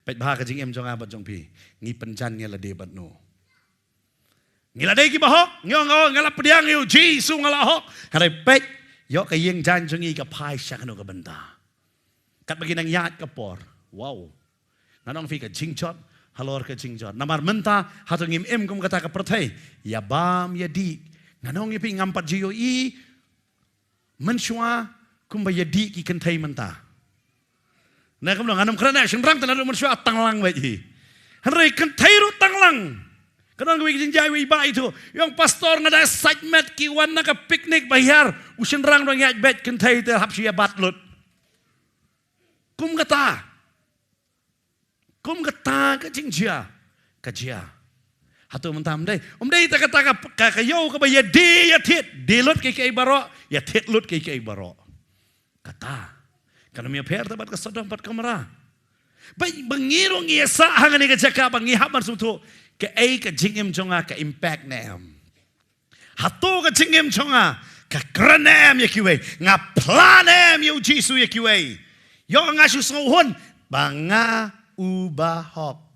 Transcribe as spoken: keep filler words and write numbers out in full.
Peit bha ka jingim jong nga bad jong phi. Ngi pynjan ïa lade bad no? Ngi la dei ki bahok, ngi ong, oh, nga la pdiang ïa u Jisu, nga la hok. Hynrei peit, ïoh ka ïing jan jong ngi ka phai sha kano ka bynta? Katba ki nang ïaid ka por. Wow. Ngan ong phi ka jingjot halor ka jingjot. Namar mynta hato ngim im kum kata ka pyrthei? Ïa bam ïa dih. Ngan ong ïa phi ngam pat ju ïohi mynshuwa kumba ïa dih ki kynthei mynta. Na kumno, ngan ym kren ïa shynrang te naduh mynshuwa tang lang beit hi. Hynrei kynthei ruh tang lang. Ka don kawei ka jingjia, wei ba itu. Ïa ong, pastor, nga da sait met, ki wan na ka picnic ba hiar. U shynrang ruh ïaid beit, kynthei te hap shu ïa bat lut. Kum kata. Kum kata ka jingjia ka jia. Hato mynta ym dei? Ym dei te kata ka, ka, ka ïew kaba ïa die ïa thied. Die lut kiei kiei baroh, ïa thied lut kiei kiei baroh. Kata. Kan ym ïapher te bad ka Sodom bad Gomora. Ba, ba ngi ruh ngi ïasah hangne ka jaka ba ngi hap ban sngewthuh kaei ka jingim jong nga ka impact ne em. Hato ka jingim jong nga ka kren ne em ïa kiwei? Nga phla ne em ïa u Jisu ïa kiwei? Ïoh nga shu sngewhun ba nga u bahok.